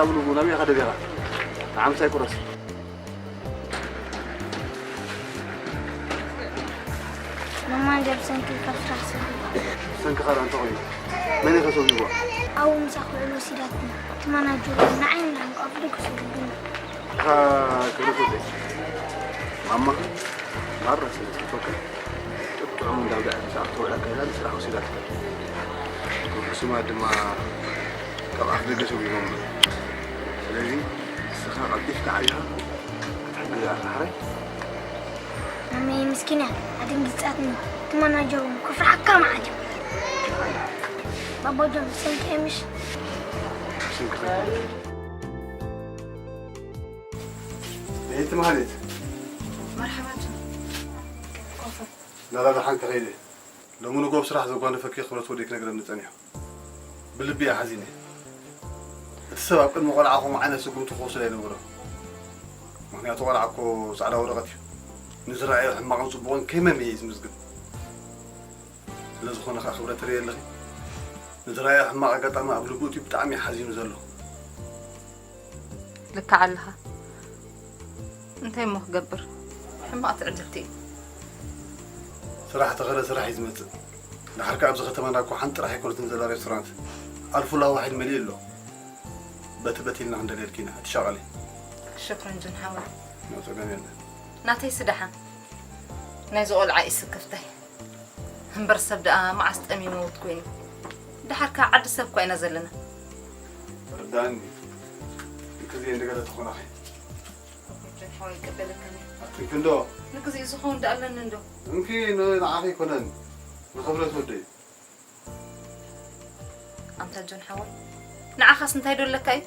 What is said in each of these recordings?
ኣብሉ ናበይ ኢኻ ደሊኻ? ንዓምሳይ ቁረስ። ማማ፣ እንጀር ብሰንኪ ካብ ስራሕ ሰዲዳ። ብሰንክኻ ደኣ እንታይ ኮይኑ? መን ኢኻ ሰዲድዋ? ኣብኡ ምሳኻ ውዕል ወሲዳትኒ። እቲ ማናጀር እውን ንዓይን ንዓን ኣብ ደገ ሰዲዱና። እኻ ክብረት ወደይ፣ ማማ ማራ ስለ ትፈትወካ፣ ጥዑም እንዳ ብልዐት ምሳኻ ክትውዕል ኣካይዳ ንስራሕ ወሲዳትካ። ሕሱማት ድማ ካብ ኣፍ ደገ ሰጒጎም። ስለዚ ንስኻ ቀልጢፍካ ዓቢኻ ክትሕግዛ ኢኻ ሕራይ። ማመይ ምስኪን እያ ኣደንጊጻትኒ። እቲ ማናጀር እውን ክፍርሓካ መዓት እዩ። ባባ ጆን ብሰንኪ እየ ምሽ? ብሰንኪ ኸይኮነ። ቤት ማህሌት። መርሓባ ጆን። ኮፈ። ናላ ደሓን ተኸይደ። ሎሚ ንጎ ኣብ ስራሕ ዘጓነፈኪ ክብረት ወደይ ክነግረኒ ጸኒሑ። ብልቢ እየ ሓዚነ። እቲ ሰብ ኣብ ቅድሚ ቆልዓ ከምኡ ዓይነት ስጉምቲ ክወስድ ኣይነበሮ። ምኽንያቱ ቆልዓ እኮ ጻዕዳ ወረቐት እዩ። ንዝረኣዮ ሕማቕን ጽቡቕን ከይመምየ እዩ ዝምዝግብ። ስለ ዝኾነ ከኣ ክብረት ትርእየ ኣለኺ። ንዝረኣዮ ሕማቕ ኣጋጣሚ ኣብ ልቡ እቲ ብጣዕሚ እዩ ሓዚኑ ዘሎ። ልክዕ ኣለኻ። እንታይ እሞ ክገብር? ሕማቕ ትዕድልቲ እዩ። ስራሕ ተኸለ ስራሕ እዩ ዝመጽእ። ድሓር ከኣ ኣብዚ ከተማና እኮ ሓንቲ ጥራሕ ኣይኮነትን ዘላ ሬስቶራንት። ኣልፉ ላዋሒድ መሊኡ ኣሎ። በቲ በቲ ኢልና ክንደልየልኪ ኢና። ኣይትሻቐሊ። ሽክረን ጆን ሓወይ። ኖ ጸገም የለን። ናተይሲ ደሓን ናይዚ ቆልዓ እዩ ስክፍታይ። እምበር ሰብ ደኣ መዓስ ጠምዩ መውት ኮይኑ። ድሓር ከኣ ዓዲ ሰብ እኳ ኢና ዘለና። ርዳኒ። እንክዚ እንደገለ ተኾናኺ። ጆን ሓወይ ይቀበለካኒ። ኣትንክንዶ? ንግዚኡ ዝኸውን ደኣ ኣለኒ እንዶ። እንኪ ን-፣ ንዓኺ ይኮነን። ንኽብረት ወደይ። ኣንታ ጆን ሓወይ፣ ንዓኻስ እንታይ ዶ ኣለካ እዩ?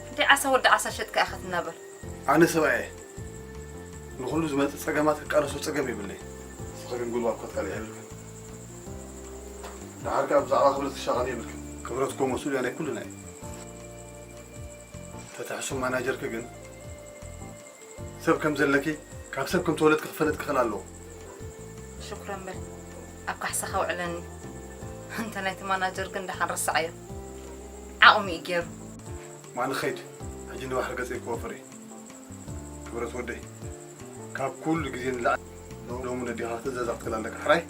እንታይ ዓሳ ወዲ ዓሳ ሸጥካ ኢኻ ትናበር? ኣነ ሰብኣይ እየ። ንኹሉ ዝመጽእ ጸገማት ክቃለሶ ጸገም የብለይ። ንስኺ ግን ጉልባብ ክትቀልዒ የብልክን። ደሓር ከኣ ብዛዕባ ክብረት ትሻቐሊ የብልክን። ክብረት እኮ መስኡል እያ ናይ ኩልና እዩ። ተትሕሱ ማናጀርኪ ግን ሰብ ከም ዘለኪ፣ ካብ ሰብ ከም ተወለድኪ ክፈለጥ ክኽእል ኣለዎ። ሽኩረን በል ኣብ ካሕሳኻ ውዕለኒ። እንተ ናይቲ ማናጀር ግን ደሓን ረስዓዮ። ዓቕሚ እዩ ገይሩ። ማን ኸይድ፣ ሕጂ ንባሕሪ ገጸይ ክወፍር እዩ። ክብረት ወደይ፣ ካብ ኩሉ ግዜ ንላዕሊ ሎሚ ነዲኻ ክትእዘዛ ክትክእል ኣለካ። ሕራይ?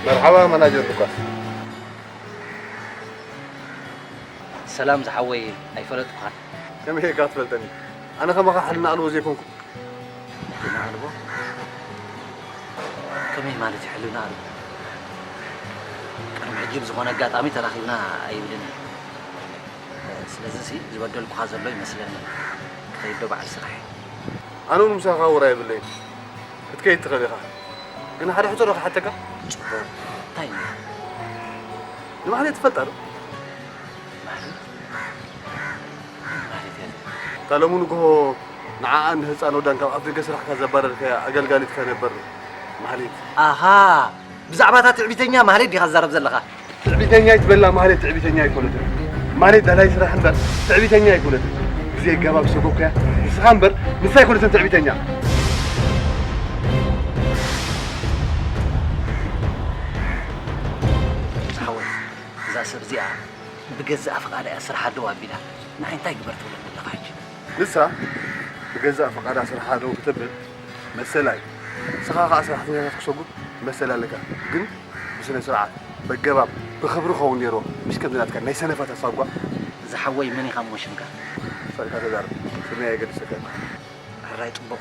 መርሓባ መናጀር ሉቃስ። ሰላም ዝሓወይ ኣይፈለጥኩኻን። ከመይ ጌርካ ትፈልጠኒ? ኣነ ከማኻ ሕልና ኣልቦ ዘይኮንኩ። ሕልና ኣልቦ? ከመይ ማለት እዩ ሕልና ኣልቦ? ቅድሚ ሕጂ ብዝኾነ ኣጋጣሚ ተራኺብና ኣይብልን እዩ። ስለዚ ሲ ዝበደልኩኻ ዘሎ ይመስለኒ። ክኸይድ ዶ በዓል ስራሕ? ኣነ እውን ምሳኻ ወረ የብለይን። ክትከይድ ትኽእል ኢኻ። ግን ሓደ ሕቶ ዶ ክሓተካ? ጽቡቕ። እንታይ እዩ? ንማህሌት ትፈልጣ ዶ? ማህሌት? ማህሌት እያ። እታ ሎሚ ንግሆ ንዓኣን ንህጻን ወዳን ካብ ኣፍ ደገ ስራሕካ ዘባረርካያ ኣገልጋሊትካ ነበር ማህሌት። ኣሃ፣ ብዛዕባ እታ ትዕቢተኛ ማህሌት ዲኻ ትዛረብ ዘለኻ? ትዕቢተኛ ኣይትበላ ማህሌት ትዕቢተኛ ኣይኮነትን። ማህሌት ዳላይ ስራሕ እምበር ትዕቢተኛ ኣይኮነትን። ግዜ ገባብ ሰጎግካያ ንስኻ እምበር ንሳ ኣይኮነትን ትዕቢተኛ። ዝሓወይ፣ እዛ ሰብ እዚኣ ብገዛእ ፍቓዳ እያ ስርሓ ደው ኣቢላ። ንዓይ እንታይ ግበር ትብለኒ ኣለኻ ሕጂ? ንሳ ብገዛእ ፍቓዳ ስርሓ ደው ክትብል መሰላ እዩ። ንስኻ ኸኣ ሰራሕተኛታት ክሰጉ መሰል ኣለካ። ግን ብስነ ስርዓት፣ በገባብ፣ ብኽብሪ ክኸውን ነይርዎ። ምሽ ከምዚ ናትካ ናይ ሰነፋት ኣሳጓ። ዝሓወይ መን ኢኻ እሞ ሽምካ? ፈሊኻ ተዛረብ። ስመይ ኣየገድሰካን። ሕራይ ጽቡቕ።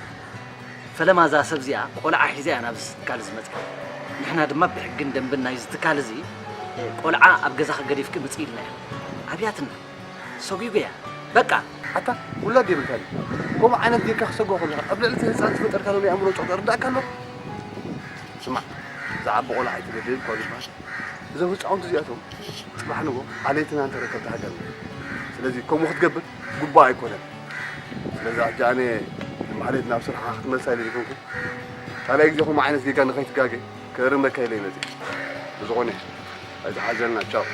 ፈለማ እዛ ሰብ እዚኣ ቆልዓ ሒዛ እያ ናብዚ ትካል እዚ መጺኣ። ንሕና ድማ ብሕግን ደንብን ናይዚ ትካል እዚ ቆልዓ ኣብ ገዛኺ ገዲፍኪ ምጺ ኢልናያ። ኣብያትና። ሰጒጉ እያ። በቃ። ኣታ ውላድ የብልካን። ከምኡ ዓይነት ጌርካ ክሰጓ ከለኻ ኣብ ልዕሊ እቲ ህጻን ዝፈጠርካሉ ናይ ኣእምሮ ጸቕጢ ይርድኣካ ኣሎ? ስማዕ፣ ዝዓቢ ቆልዓ ኣይትበድል እኳ ዝበሃል። እዞም ህጻውንቲ እዚኣቶም ጽባሕ ንግሆ ዓሌትና ተረከብቲ ሃገርና እዮም። ስለዚ ከምኡ ክትገብር ግቡእ ኣይኮነን። ስለዚ ሕጂ ኣነ ንማህሌት ናብ ስርሓ ክትመልሳ ኢለ ዘይኮንኩ፣ ካልኣይ ግዜ ከምኡ ዓይነት ጌጋ ንኸይትጋገ ክእርመካ ኢለ እየ መጺአ። ብዝኾነ ኣይትሓዘልና፣ ቻው።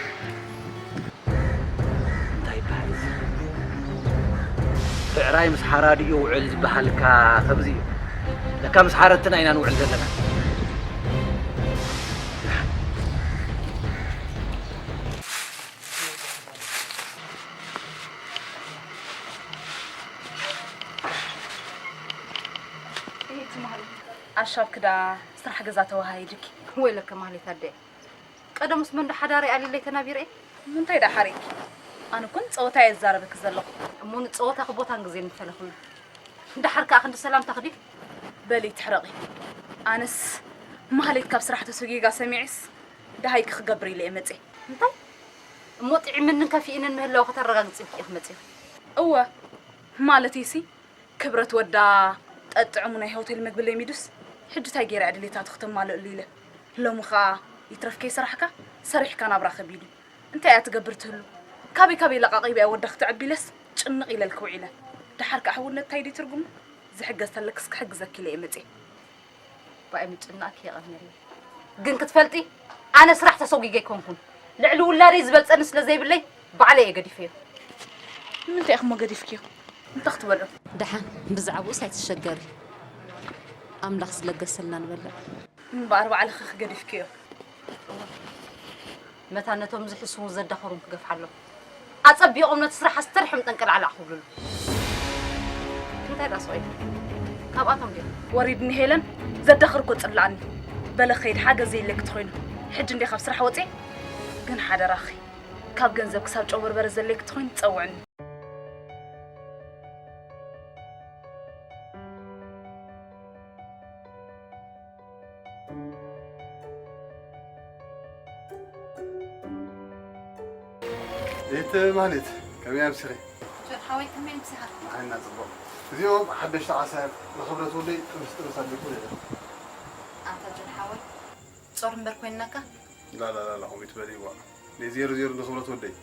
እንታይ ብዕራይ ምስ ሓራድኡ ውዕል ዝበሃልካ ከምዚ እዩ። ለካ ምስ ሓረድትና ኢና ንውዕል ዘለና። እሂ ትማሊ ኣሻብ ክዳ ስራሕ ገዛ ተወሃሂድኪ። ወይለከ ማህሌት ኣደ፣ ቀደሙስ መንዶ ሓዳረይ ኣልለይ ተናቢረ እየ። ምንታይ ደኣ ሓሪቅኪ? ኣነ እኮ ንጸወታ እየ ዝዛረበኪ ዘለኹ። እሞ ንጸወታኺ ቦታን ግዜን ንፈለኹሉ። ደሓር ከኣ ክንዲ ሰላምታኺ ድዩ? በሊ ትሕረቒ። ኣነስ ማህሌት ካብ ስራሕ ተሰጒጋ ሰሚዐስ ደሃይኪ ክገብር ኢለ እየ መጽየ። እንታይ? እሞ ጥዒምንን ከፊእንን ምህላው ከተረጋግጺ ኢኺ መጺኺ? እወ፣ ማለተይሲ ክብረት ወዳ ጠጥዕሙ ናይ ሆቴል መግቢ ለሚዱስ ሕጂ እንታይ ገይረ እያ ድሌታቱ ክተማልእሉ ኢለ። ሎሚ ኸኣ ይትረፍ ከይሰራሕካ ሰሪሕካ ናብራ ከቢድ እዩ። እንታይ እያ ትገብር ትህሉ? ካበይ ካበይ ለቓቒባ እያ ወዳ ክተዕቢ ኢለስ ጭንቕ ኢለልኪ ውዒለ። ደሓር ከኣ ሕውነት እንታይ ድዩ ትርጉሙ? ዝሕገዝ ተለክስ ክሕግዘኪ ኢለ እየ መጽየ። ባይ ምጭናእኪ የቐንየለይ። ግን ክትፈልጢ ኣነ ስራሕ ተሰጒገ ኣይኮንኩን። ልዕሊ ውላደይ ዝበልጸኒ ስለ ዘይብለይ ባዕለይ እየ ገዲፈዮ። ንምንታይ ኢኹሞ ገዲፍክዮ? እንታይ ክትበልዑ? ደሓን ብዛዕባኡስ ኣይትሸገሪ። ኣምላኽ ዝለገሰልና ንበልዕ። እምበኣር ባዕልኺ ገዲፍክዮ። መታን ነቶም ዝሕስዉን ዘዳኸሩን ክገፍሓሎም። ኣጸቢቖም ነቲ ስራሕ ኣስተርሕዮም ጠንቀልዓላዕ ክብሉሉ። እንታይ ደኣ ስቕ ኢልኪ? ካብኣቶም ድዮም? ወሪድኒ ሄለን፣ ዘዳኽር እኮ ጽላእኒ። በለ ከይድ ሓገዝ የድልየኪ ተኾይኑ። ሕጂ እንድየ ካብ ስራሕ ወጽየ። ግን ሓደራኺ፣ ካብ ገንዘብ ክሳብ ጨው በርበረ ዘድልየኪ ተኾይኑ ጸውዕኒ። ቤት ማህሌት ከመይ ኣምሲኺ? ጆን ሓወይ ከመይ ኣምሲኻ? ንዓና ጽቡቕ። እዚኦም ሓደሽቲ ዓሳብ ንኽብረት ወደይ ጥብስ ጥብስ ኣቢልኩ ነይረ። ኣንታ ጆን ሓወይ ጾር እምበር ኮይንናካ? ላላላላ ከምኡ ትበሊ ዋ። ናይ ዜሮ ዜሮ ንኽብረት ወደይ።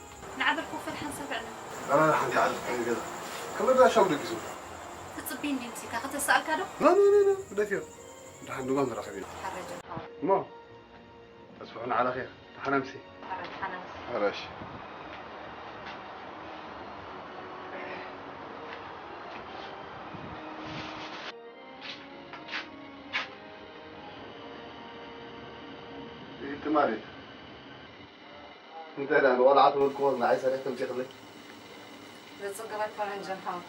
ንዓበል ክወፈል ሓንሳብ ዕለ። ላላላ ሓንቲ ዓል ከይገዛ። ክብረት ሻው ደጊሱ። ትጽቢ እንዲ ምሲካ ከተሰኣልካ ዶ? ኖ ኖ ኖ ኖ ደፊዮ። ድሓን ድጓም ንራኸብ ኢና። ሓረ ጆን ሓወይ። እሞ ተስፍሑ ንዓለኸ ተሓናምሲ። ሓረ ተሓናምሲ። ሓረሽ። ትማሊ እንታይ ደኣ ንቆልዓ ትበልክዎ ንዓይ ሰሪሕ ተምፂኽለይ። ዘፅግብ ኣይኮነን ጀምሃው።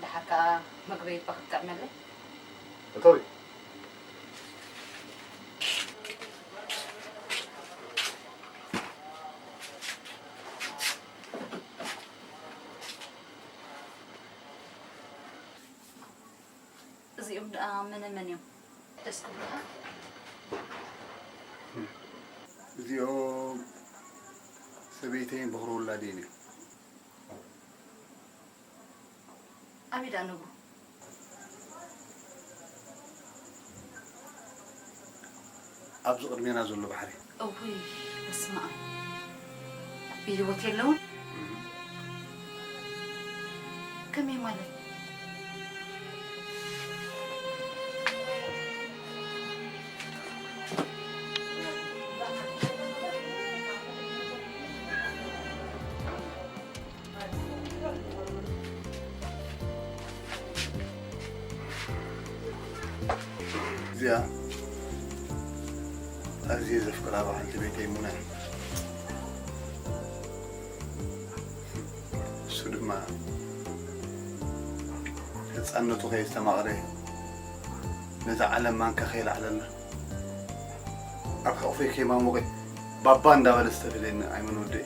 ደሓር ከዓ ምግበይ እባ ክትጥዕመለይ። እቶይ እዚኦም ደኣ መነ መን እዮም? ደስ ክብሉኻ። እዚኦም ሰበይተይን በኹሪ ውላደይን እዮም። ኣበይ ደኣ ነብሩ? ኣብዚ ቅድሜና ዘሎ ባሕሪ። እውይ በስመ ኣብ። ብህይወት የለውን? ከመይ ማለት? እዚኣ ኣዝየ ዘፍቅራ በዓልቲ ቤተይ ሙና እያ። እሱ ድማ ህፃንነቱ ከየስተማቕረ ነዛ ዓለም ማንካ ከየልዓለላ ኣብ ሕቑፈይ ከየማሞቐ ባባ እንዳበለ ዝተደልየኒ ኣይመን ወደይ።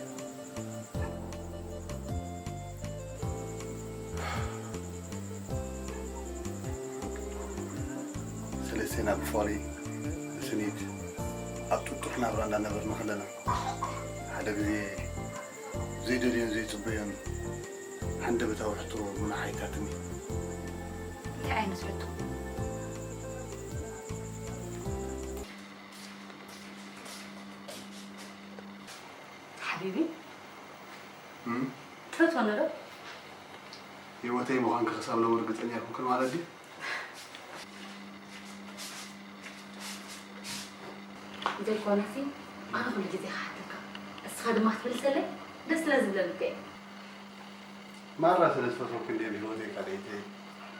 ሰለስቴና ብፍቕሪ ብስኒት ኣብ ጥጡሕ ናብራ እንዳነበርና ከለና ሓደ ግዜ ዘይደልዮን ዘይፅበዮን ሃንደበታዊ ሕቶ ሙና ሓይታትኒ። እንታይ ዓይነት ሕቶ? ሓቢቢ እም? ትፈትወኒ ዶ? ህይወተይ ምዃንኪ ክሳብ ሎሚ ርግፀኛ ኣይኮንኩን ማለት ድዩ? ዘይኮነሲ ኣነ ኩሉ ግዜ ክሓተካ እስኻ ድማ ክትምልሰለይ ደስ ስለ ዝብለኒ እኮ እየ። ማራ ስለ ዝፈትወኪ እንድየ ብህይወተይ ካልኣይተይ፣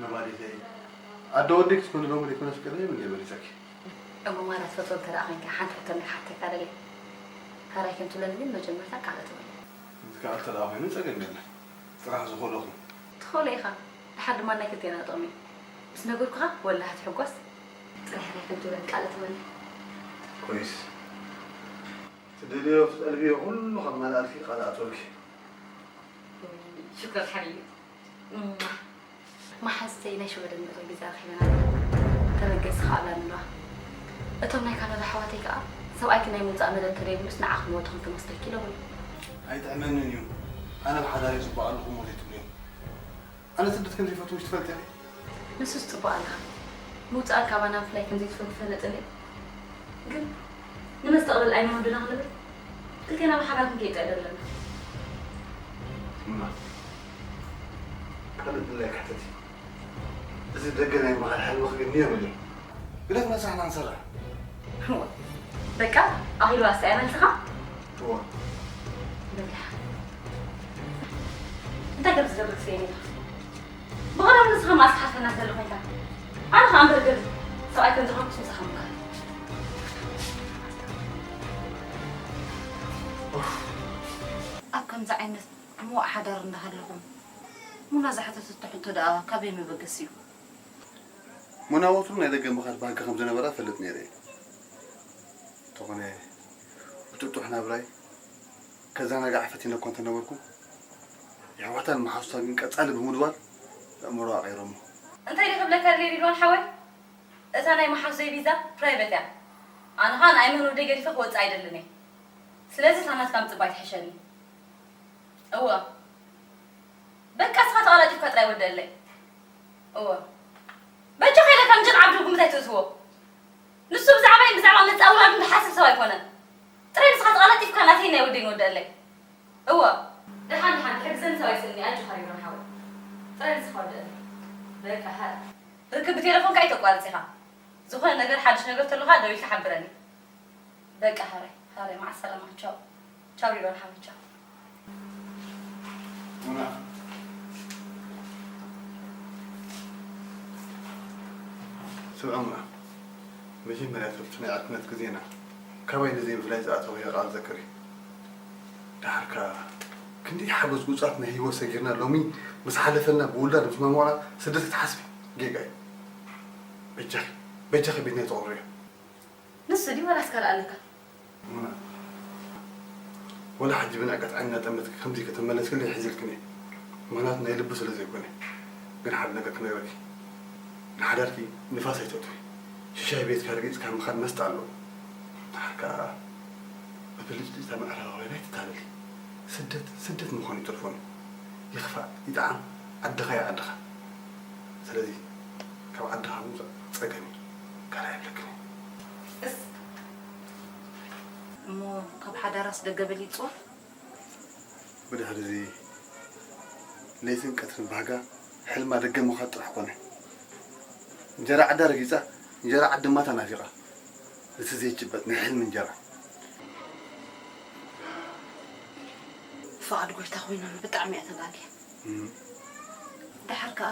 መባሊተይ። ኣደ ወደይ ክትኮኒ ሎሚ ዘይኮነስ ቀደም እንድየ መሪጸኪ። እሞ ማራ ትፈትዎ እንተ ደኣ ኮይንካ ሓንቲ ሕቶ እንድየ ክሓተካ ደልየ። ሕራይ ከም ትብለኒ ግን መጀመርታ ቃል እተወለይ። ዝከኣል እንተ ደኣ ኮይኑ ጸገም የለን። ጥራሕ ዝኸእሎ ኩን። ትኸእሎ ኢኻ። ደሓር ድማ ናይ ክልቴና ጥቕሚ እዩ። ምስ ነገርኩኻ ወላ ክትሕጎስ። ጥራሕ ሕራይ ከም ትብለኒ ቃል እተወለይ። ኮይስ። ትደልዮ ትጠልብዮ ኩሉ ከማልኣልኪ ቃል እኣትወልኪ። ሽኮር ሓቢቢ። እማ። መሓዝተይ ናይ ሽወደን መእተዊ ቪዛ ረኺበን ኣለዋ። ተበገሲ ከኣ ኣብላኒ ኣለዋ። እቶም ናይ ካናዳ ኣሕዋተይ ከኣ ሰብኣይኪ ናይ ምውጻእ መደብ እንተደይብሉስ ንዓኺ ንወድኺ ክመስለኪ ኢሎምኒ። ኣይጥዕመንን እዩ። ኣነ ብሓዳረይ ጽቡቕ ኣለኹ እሞ ዘይትብልዮም። ኣነ ስደት ከም ዘይፈቱ ምሽ ትፈልጢ ኢኺ። ንሱስ ጽቡቕ ኣለኻ። ምውጻእ ካባና ምፍላይ ከም ዘይትፈቱ ፈለጥለይ። ግን ንመስተቕበል ኣይመን ወድና ክንብል ክልቴና ብሓባር ክንከይድ ኣለና። እማ፣ ካልእ ድላይ ክሕተት እዩ። እዚ ደገ ናይ ምኻድ ሕልምኺ ግን የብሉን። ግደፍና ስራሕና ንሰርሕ። እዋ፣ በቃ ኣኺሉ ኣስተያ መልስኻ? እዋ። በላ። እንታይ ከም ዝገብር ክስእን ኢኻ? ብቐደም ንስኻ መኣስ ክሓልፈና ትደሊ ኮይንካ፣ ኣነ ኸኣ እምበር ገለ ሰብኣይ ከም ዝረኸብኩስ ምሳኻ ምካድ። ኣብ ከምዚ ዓይነት ምዉቕ ሓዳር እንዳሃለኹም፣ ሙና ዝሓተተቶ ሕቶ ደኣ ካበይ መበገሲኡ? ሙና ወትሩ ናይ ደገ ምኻድ ባህጊ ከም ዝነበራ እፈልጥ ነይረ እየ። እንተኾነ፣ ብጥጡሕ ናብራይ ከዘናግዓ ፈቲነ እኳ እንተነበርኩ፣ የሕዋታን መሓዙታን ግን ቀጻሊ ብምድዋል ኣእምሮኣ ቀይሮሞ። እንታይ ድየ ክብለካ ደልየ ሪድዋን ሓወይ? እታ ናይ መሓዙተይ ቪዛ ፕራይቨት እያ። ኣነ ኸኣ ንኣይመን ወደይ ገዲፈ ክወጽእ ኣይደልን እየ። ስለዚ እታ ናትካ ምጽባይ ትሕሸኒ። እወ። በቃ ንስኻ ተቐላጢፍካ ጥራይ ወደለይ። እወ። በጃኻ ኢለካ ምጅን ዓብዱ ግምት ኣይትእትዎ። ንሱ ብዛዕባይን ብዛዕባ መጻኢ ውላዱን ዝሓስብ ሰብ ኣይኮነን። ጥራይ ንስኻ ተቐላጢፍካ ናተይን ናይ ወደይን ወደለይ። እወ። ደሓን ደሓን፣ ክሕግዘኒ ሰብ ኣይስእንኒ፣ ኣጆኻ ሪብሮን ሓወይ። ጥራይ ንስኻ ወደለይ። በቃ፣ ሃ። ርክብ ብቴሌፎንካ ኣይተቋርጽ ኢኻ። ዝኾነ ነገር፣ ሓድሽ ነገር ተሎኻ ደዊልካ ሓብረኒ። በቃ፣ ሃራይ፣ ሃራይ፣ መዓ ሰላማ፣ ቻው። ቻው ሪብሮን ሓወይ፣ ቻው። ሙና። ስምዒ ሙና፣ መጀመርያ ኣብቲ ናይ ዕርክነት ግዜና ካባይ ንዘይምፍላይ ዝኣተወዮ ቃል ዘክሪ። ደሓር ከኣ ክንደይ ሓጎስ ጉጻት ናይ ህይወት ሰጊርና ሎሚ ምስ ሓለፈልና ብውላድ ምስ መሞራ ስደት ክትሓስቢ ጌጋ እዩ። በጃኺ፣ በጃኺ ቤትና ኣይተቑርዮ። ንሱ ድዩ ዋላስ ካልእ ኣለካ? ሙና፣ ወላ ሕጂ ብንዕቀት ዓይኒ እናጠመትኪ ከምዚ ከተመለስክለይ ሒዝልክን እየ። ምኽንያቱ ናይ ልቢ ስለ ዘይኮነ። ግን ሓደ ነገር ክነግረኪ። ንሓዳርኪ ንፋስ ኣይተእትዊ። ሽሻይ ቤትካ ረጊጽካ ምኻድ መስተ ኣለዎ። ደሓር ከኣ ብብልጭልጭታ ምዕራባውያን ኣይትታለሊ። ስደት ስደት ምዃኑ ይተርፎን እዩ። ይኽፋእ ይጥዓም ዓድኻ እዩ ዓድኻ። ስለዚ ካብ ዓድኻ ምውጻእ ጸገም እዩ። ካልእ የብለክን እዩ። እስ እሞ ካብ ሓዳራስ ደገ በሊጽዋ? ብድሕሪ እዚ ለይትን ቀትርን ባህጋ ሕልማ ደገ ምኻድ ጥራሕ ኮነ። እንጀራ ዓዳ ረጊጻ፣ እንጀራ ዓድማታ ናፊቓ። እቲ ዘይጭበጥ ናይ ሕልሚ እንጀራ። ፍቓድ ጎይታ ኮይና ብጣዕሚ እያ ተላልያ። እም። ደሓር ከኣ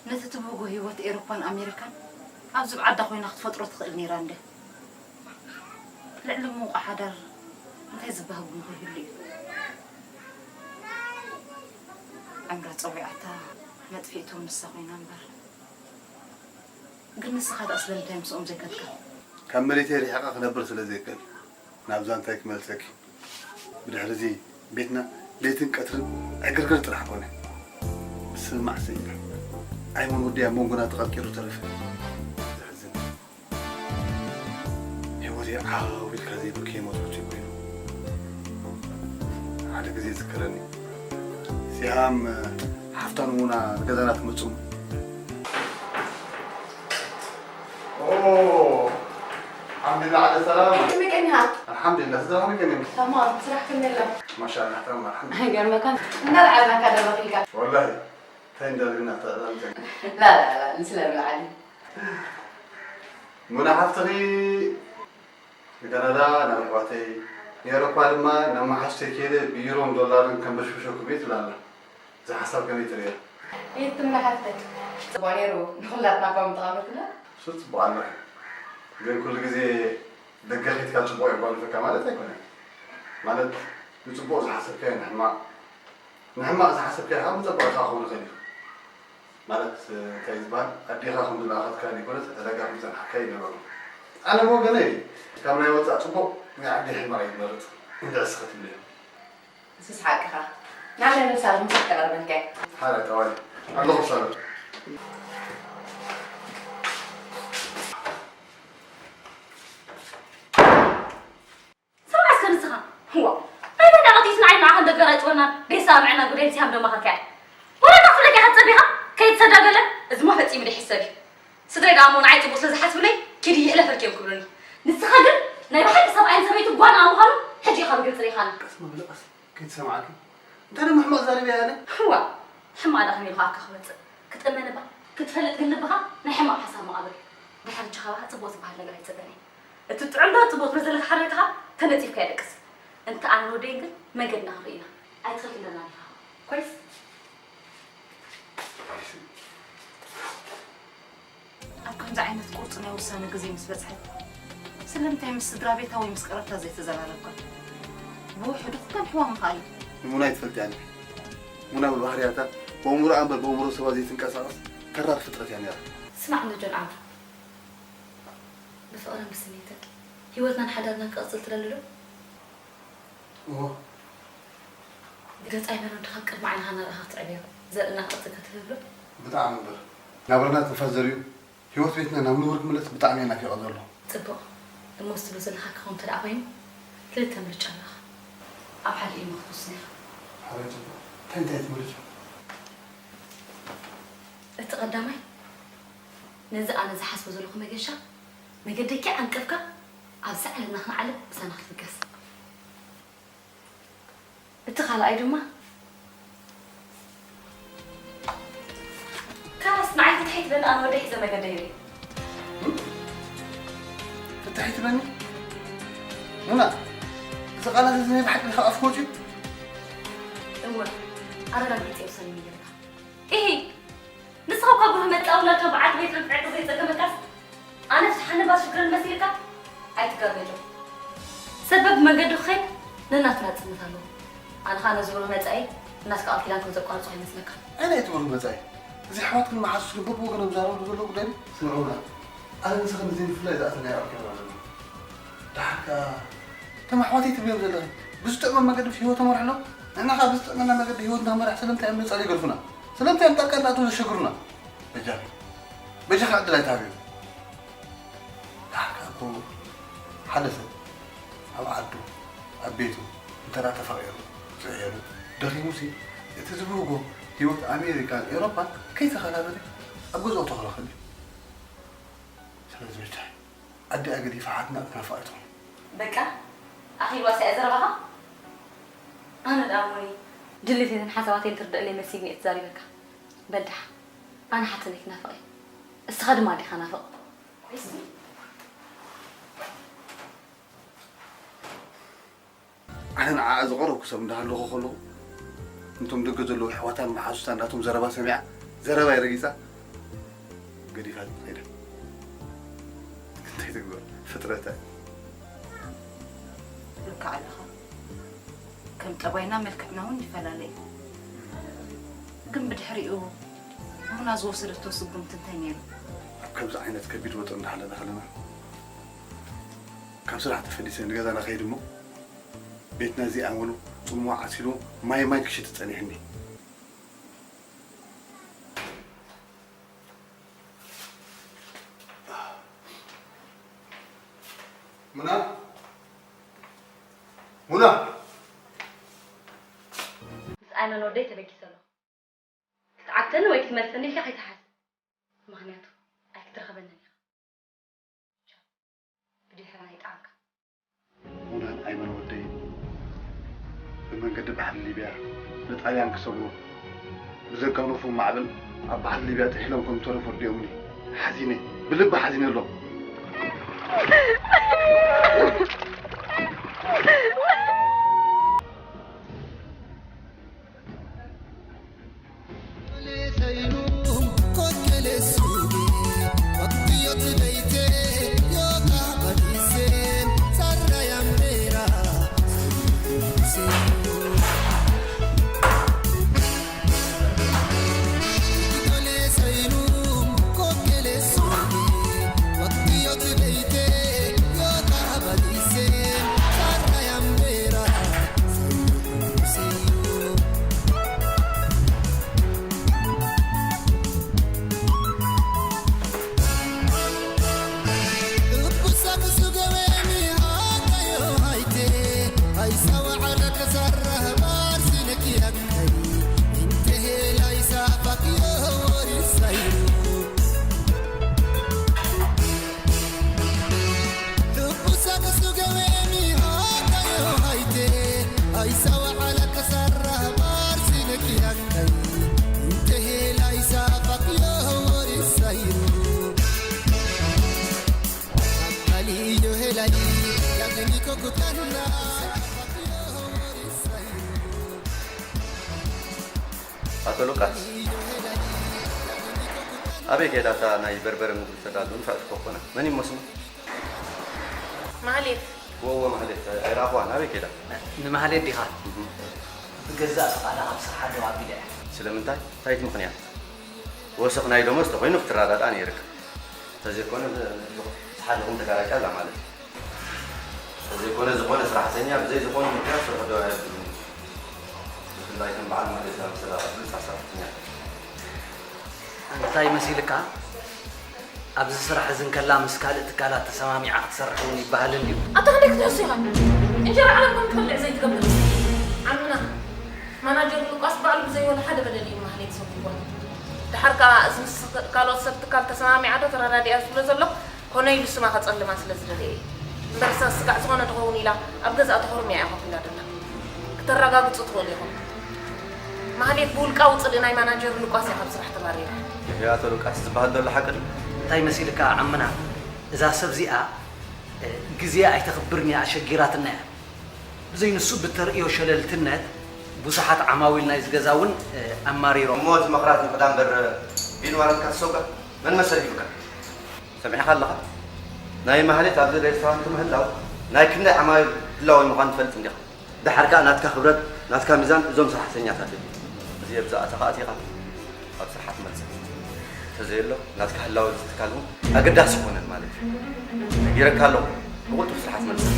ነቲ ትብህጎ ህይወት ኤሮፓን ኣሜሪካን ኣብዚ ብዓዳ ኮይና ክትፈጥሮ ትኽእል ነይራ እንድያ። ልዕሊ ምዉቕ ሓዳር እንታይ ዝበሃግ ምኾ ይህሉ እዩ? ዕምራ ጸዊዓታ መጥፊእቶም ንሳ ኮይና እምበር። ግን ንስኻ ደኣ ስለምንታይ ምስኦም ዘይከድካ? ካብ መሬተይ ርሒቐ ክነብር ስለ ዘይክእል፣ ናብዛ እንታይ ክመልሰኪ? ብድሕሪ እዚ ቤትና ለይትን ቀትርን ዕግርግር ጥራሕ ኮነ። ስማዕ ሰይዳ፣ ኣይሞን ወደይ ኣብ መንጎና ተቐርቂሩ ተረፈ። ዘሕዝን። ህይወተይ ዓው ኢልካ ዘይብልኪ መትኩቲ ኮይኑ። ሓደ ግዜ ይዝከረኒ። ሲሃም ሓፍታን ሙና ገዛና ትመጽኡ። ኦ፣ ሓምድላ ዓለ ሰላም። ከመይ ቀኒኻ? ኣልሓምዱሊላህ፣ ስድራ ከመይ ቀኒዮም? ተማም፣ ስራሕ ከመይ ኣሎ? ማሻኣላህ፣ ተማም፣ ኣልሓምዱሊላህ። ኣይገርመካን? እንዳልዓልና ካደረኺልካ። ወላሂ፣ እንታይ እንዳልግና ተላልተን? ላ፣ ላ፣ ላ፣ ንስለ ብልዓሊ። ሙና ሓፍትኺ ንካናዳ ናብ ኣሕዋተይ፣ ንኤውሮፓ ድማ ናብ መሓዙተይ ከይደ ብዩሮን ዶላርን ከንበሽብሸኩም እየ ትብል ኣላ። እዚ ሓሳብ ከመይ ትርእዮ? የትምና ሓፍተይ። ጽቡቕ ነይሩ ንኹላትና እኳ ምተቓበልክና። እሱ ጽቡቕ ኣሎ። ግን ኩሉ ግዜ ደገ ኺድካ ጽቡቕ የጓንፈካ ማለት ኣይኮነን። ማለት ንጽቡቕ ዝሓሰብካዮ ንሕማቕ፣ ንሕማቕ ዝሓሰብካዮ ከዓ ንጽቡቕ ኢኻ ክኸውን ይኽእል እዩ። ማለት እንታይ ዝበሃል ኣዴኻ ከም ዝለኣኸትካ ዘይኮነት ዕዳጋ ከም ዝጸንሓካ ይነበሩ። ኣነ ብወገነይ ካብ ናይ ወጻእ ጽቡቕ ናይ ዓዲ ሕማቕ እየ ዝመርጽ። እንድዕስ ክትብልዮ። ንስስ ሓቅኻ። ናብዛ ነብሳ ምሳሕ ተቐርበልካ እያ። ሓራይ ጠዋሊ ኣለኹ ሳሎን። ሰብዓ እስከ ንስኻ ህዋ ናይ መን ዳቐት ኢስና ዓይንና ከም ደገ ራጭወና ቤት ሳምዕና ጉዳይ ሲሃም ደማ ከልካያ ወረዳ ፍለቂ ሓጸቢኻ ከይትሰዳ ገለ እዝሞ ፈጺሙ ደይ ሕሰብ እዩ ስድረይ ደኣ እሞ ንዓይ ጽቡቕ ስለ ዝሓስብለይ ኪዲ ይሕለፈልኪ እዮም ክብሉኒ ንስኻ ግን ናይ ብሓቂ ሰብኣይን ሰበይቲ ጓና ምዃኑ ሕጂ ኢኻ ብግልጺ ርኢኻና ቀስ መበሊ ቀስ ከይትሰምዓኪ እንታይ ደሞ ሕማቕ ዛሪበ እያ ኣነ ህዋ ሕማቕ ደኣ ከመይ ኢልካ ኣካ ክመጽእ ክትእመን እባ ክትፈልጥ ግን ልብኻ ናይ ሕማቕ ሓሳብ መቓብር እዩ ድሕሪ ችኻባኻ ጽቡቕ ዝበሃል ነገር ኣይጸበን እዩ እቲ ጥዑም ዶ ጽቡቕ ትብል ዘለካ ሓረጋኻ ተነጺፍካ ይደቅስ። እንተ ኣነ ንወደይን ግን መንገድና ክንርኢ ኢና። ኣይትኽልክለናን ኢኻ። ኮይስ? ኣብ ከምዚ ዓይነት ቁርጺ ናይ ውሳነ ግዜ ምስ በጽሐት ስለምንታይ ምስ ስድራ ቤታ ወይ ምስ ቀረብታ ዘይተዘራረብካ? ብውሕዱ ክከም ሕዋ ምኽኣል እዩ። ንሙና ኣይትፈልጥያን ኢኺ። ሙና ብባህርያታ ብኣእምሮኣ እምበር ብኣእምሮ ሰባ ዘይትንቀሳቐስ ተራር ፍጥረት እያ ነይራ። ስማዕ እንዶ ጆን ዓብዱ። ብፍቕርን ብስኒትን ህይወትናን ሓዳርናን ክቕጽል ትደሊ ዶ? እወ። ገጽ ኣይመን ወድኻ ኣብ ቅድሚ ዓይንኻ እናረኣኻ ክትዕብዮ ዘርኢ እናፍቐድካ ትህብ ዶ? ብጣዕሚ እምበር። ናብራና ትንፋስ ዘርእዩ ህይወት ቤትና ናብ ንቡር ክምለስ ብጣዕሚ እየ ናፊቐ ዘለኹ። ጽቡቕ። እሞ ዝትብሎ ዘለኻ ክኸውን እንተ ደኣ ኮይኑ ክልተ ምርጫ ኣለኻ። ኣብ ሓደ ኢልማ ክትውስን ኢኻ። ሓራይ ጽቡቕ። እንታይ እንታይ ትመርጽ? እቲ ቀዳማይ ነዚ ኣነ ዝሓስቦ ዘለኹ መገሻ መገደኪ ዓንቀፍካ ኣብዛ ዓለምና ክንዓልብ ምሳና ክትብገስ እቲ ካልኣይ ድማ ካላስ ንዓይ ፍትሒ ትበኒ ኣነ ወደይ ሒዘ መገደይ ርኢ ፍትሒ ትበኒ ሙና እዚ ቃላት እዚ ናይ ብሓቂ ካብ ኣፍኪ ወፅዩ እወ ኣረጋጊፀ ይውሰን ይብለካ ኢሂ ንስኻ እኳ ብሩህ መጻኢ ውላድካ በዓልቲ ቤት ዕጥቂ ዘይጸገመካስ ኣነ ፍትሓኒ እባ ሽግረን መሲልካ ኣይትጋገ ጆ። ሰብ በብመንገዱ ክኸይድ ነናቱ ናጽነት ኣለዎ። ኣነ ኸኣ ነዚ ብሩህ መጻኢ ንናትካ ቃል ኪዳን ከም ዘቋርጾ ኣይመስለካን። ኣየናይ እቲ ብሩህ መጻኢ? እዚ ኣሕዋት ግን መሓዙት ግን በብወገኖም ዝዛረብሉ ዘለዉ ጉዳይ ድዩ? ስምዑና፣ ኣነ ንስኽን ዘይምፍላይ ዝኣተናዮ ኣርኪብና ኣለና። ደሓር ከኣ እቶም ኣሕዋተይ ትብልዮም ዘለኺ ብዝጥዕሞም መገዲ ህይወቶም ይመርሑ ኣለዉ። ንሕና ኸኣ ብዝጥዕመና መገዲ ህይወትና ክንመርሕ ስለምንታይ እዮም ነጻሊ ይገድፉና? ስለምንታይ እዮም ጣልቃ እናኣተዉ ዘሸግሩና? በጃኺ በጃኺ ዕድል ኣይትሃብዮም። ደሓር ከኣ እኮ ሓደ ሰብ ኣብ ዓዱ ኣብ ቤቱ እንተ ደኣ ተፋቒሩ፣ ጽዒሩ፣ ደኺሙሲ እቲ ዝብህጎ ህይወት ኣሜሪካን ኤውሮጳን ከይተኸላበተ ኣብ ገዝኡ ተኽረኽብ እዩ። ስለዚ በጃኺ ኣዲኣ ገዲፋ ሓትናኣ ክትናፍቓ ኣይትኹን። በቃ ኣኺልዋስ እያ ዘረባኻ? ኣነ ደኣ እሞኒ ድሌተይን ሓሳባተይን ትርድኣለይ መሲልኒ እየ ተዛሪበካ። በል ደሓን ኣነ ሓትነይ ክናፍቕ እየ። እስኻ ድማ ኣዴኻ ናፍቕ። ኣነ ንዓኣ ዝቐረብኩ ሰብ እንዳሃለኹ ከለኹ፣ ነቶም ደገ ዘለዉ ኣሕዋታን መሓዙታን ናቶም ዘረባ ሰሚዓ፣ ዘረባይ ረጊጻ ገዲፋትኒ ከይዳ። እንታይ ትግበር ፍጥረታ እያ። ልክዕ ኣለኻ። ከም ጠባይና መልክዕና እውን ይፈላለ እዩ። ግን ብድሕሪኡ ሙና ዝወሰደቶ ስጉምቲ እንታይ ነይሩ? ኣብ ከምዚ ዓይነት ከቢድ ወጥሪ እንዳሃለና ከለና፣ ካብ ስራሕ ተፈሊሰ ንገዛና ከይድ እሞ፣ ቤትና እዚኣ ሙሉ ጽምዋ ዓሲሉ ማይ ማይ ክሽቲ ጸኒሕኒ። ሙና፣ ሙና። ምስ ኣይመን ወደይ ተበጊሰ ኣለኹ። ክትዓግተኒ ወይ ክትመልሰኒ ኢልካ ከይትሓስብ፣ ምኽንያቱ ኣይክትረኽበንን ኢኻ። ብድሕረና ይጥዓምካ። ሙናን ኣይመን ወደይን ብመንገዲ ባሕሪ ሊብያ ንጣልያን ክሰግሩ ብዘጋነፉ ማዕበል ኣብ ባሕሪ ሊብያ ጥሒሎም ከም ዝተረፉ ኣርዲኦምኒ። ሓዚነ፣ ብልቢ ሓዚነ ኣለኹ። ኣቶ ሉቃስ፣ ኣበይ ከይዳ እታ ናይ በርበረ ምግቢ ተዳሉ ንፍዕቲ ኮኮና? መን ይመስሉ? ማህሌት። ወዎ ማህሌት፣ ኣይረኣኹዋን። ኣበይ ከይዳ? ንማህሌት ዲኻ? እህ። ብገዛእ ፍቓዳ ካብ ስርሓ ደው ኣቢለ እየ። ስለምንታይ? እንታይ እቲ ምኽንያት? ወሰኽ ናይ ደሞዝ ተኾይኑ ክትረዳድኣ ነይርካ። እንተዘይኮነ፣ ብ-፣ ብ-፣ ሓደ ኹም ተጋራጫ ኣላ ማለት እዩ። እንተዘይኮነ፣ ዝኾነ ስራሕተኛ ብዘይ ዝኾነ ምኽንያት ስርሑ ደው ኣየብሉን እዩ። ብፍላይ ከም በዓል ማህሌት ዝኣመሰላ ብሉጻት ሰራሕተኛታት። እንታይ መሲልካ? ኣብዚ ስራሕ እዚ እንከላ ምስ ካልእ ትካላት ተሰማሚዓ ክትሰርሕ እውን ይበሃል እንድዩ። ኣታ ክንደይ ክትሕሱ ኢኻ? እንጀራ ዓለም ከም ትበልዕ ዘይትገብር። ዓምና፣ ማናጀር ሉቃስ ባዕሉ ብዘይ ወላ ሓደ በደል እዩ ማህሌት ሰጒጓ። ደሓር ከኣ እዚ ምስ ካልኦት ሰብ ትካል ተሰማሚዓ ዶ ተረዳዲኣ ዝብሎ ዘሎ ኮነ ኢሉ ስማ ከጸልማ ስለ ዝደለየ እዩ። እምበርሳ ስጋዕ ዝኾነ ትኸውን ኢላ ኣብ ገዝኣ ተኾርምያ እያ ኮፍ ኢላ ዘላ። ክተረጋግጹ ትኽእሉ ኢኹም። ማህሌት ብውልቃዊ ጽልኢ ናይ ማናጀር ሉቃስ እያ ካብ ስራሕ ተባሪራ። ይሄ ኣቶ ሉቃስ ዝበሃል ዘሎ ሓቂ ድዩ? እንታይ መሲልካ ዓምና? እዛ ሰብ እዚኣ፣ እ፣ ግዜ ኣይተኽብርን እያ፣ ኣሸጊራትና እያ። ብዘይ ንሱ ብተርእዮ ሸለልትነት ብዙሓት ዓማዊል ናይዚ ገዛ እውን፣ እ፣ ኣማሪሮም። እሞ እቲ ምኽራት ንኽዳ እምበር ቢል ዋረንትካ ትሰውጋ መን መሰል ሂብካ? ሰሚዕኻ ኣለኻ? ናይ ማህሌት ኣብዚ ሬስቶራንት ምህላው ናይ ክንደይ ዓማዊል ህላወ ምዃኑ ትፈልጥ እንዲኻ? ደሓር ከኣ ናትካ ክብረት፣ ናትካ ሚዛን እዞም ሰራሕተኛታት እዮም። እዚ ኣብዛ ኣተኻ ኣቲኻ ኣብ ስራሕ ትመጽእ። እንተዘየሎ ናትካ ህላወ እዚ ትካል እውን ኣገዳሲ ኣይኮነን ማለት እዩ። ነጊረካ ኣለኹ፣ ብቕልጡፍ ስራሕ ትመጽእ።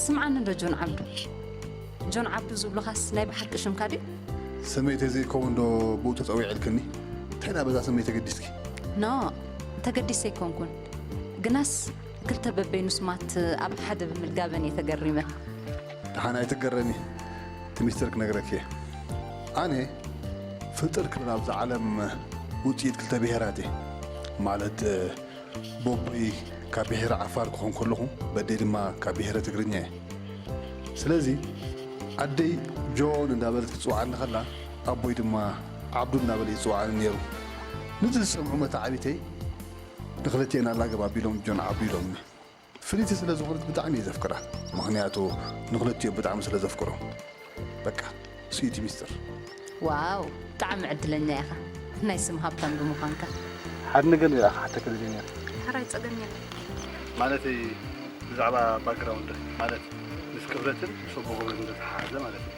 ስምዓኒ እንዶ ጆን ዓብዱ። ጆን ዓብዱ ዝብሉኻስ ናይ ብሓቂ ሽምካ ድዩ? ስመይ ተዘይከውን ዶ ብኡ ተጸዊዐ ኢልክኒ? እንታይ ደኣ በዛ ስመይ ተገዲስኪ? ኖ፣ ተገዲሰ ኣይኮንኩን። ግናስ ክልተ በበይኑ ስማት ኣብ ሓደ ብምልጋበን እየ ተገሪመ። ደሓን ኣይትገረሚ፣ እቲ ሚስጥር ክነግረኪ እየ። ኣነ ፍጥር ክብል ኣብዛ ዓለም ውጽኢት ክልተ ብሄራት እየ። ማለት፣ ቦቦይ ካብ ብሄረ ዓፋር ክኾን ከለኹ፣ በደይ ድማ ካብ ብሄረ ትግርኛ እየ። ስለዚ ኣደይ ጆን እንዳበለት ክትጽውዓኒ ከላ፣ ኣቦይ ድማ ዓብዱ እንዳበለ ይጽውዓኒ ነይሩ። ነዚ ዝሰምዑ መተዓቢተይ ንኽልቲኤን ኣላግብ ኣቢሎም ጆን ዓብዱ ኢሎምኒ። ፍልይቲ ስለ ዝኾነት ብጣዕሚ እየ ዘፍቅራ። ምኽንያቱ ንኽልቲኦም ብጣዕሚ ስለ ዘፍቅሮም። በቃ፣ እሱ እዩ እቲ ሚስጥር። ዋው፣ ብጣዕሚ ዕድለኛ ኢኻ፣ ናይ ስም ሃብታም ብምዃንካ። ሓደ ነገር ነይራ ክሓተካ ደልየ ነይረ። ሕራይ፣ ጸገም የለን። ማለተይ፣ ብዛዕባ ባክግራውንድ፣ ማለት ምስ ክብረትን ምስ ኣቦ ክብረትን ዝተተሓሓዘ ማለት እዩ።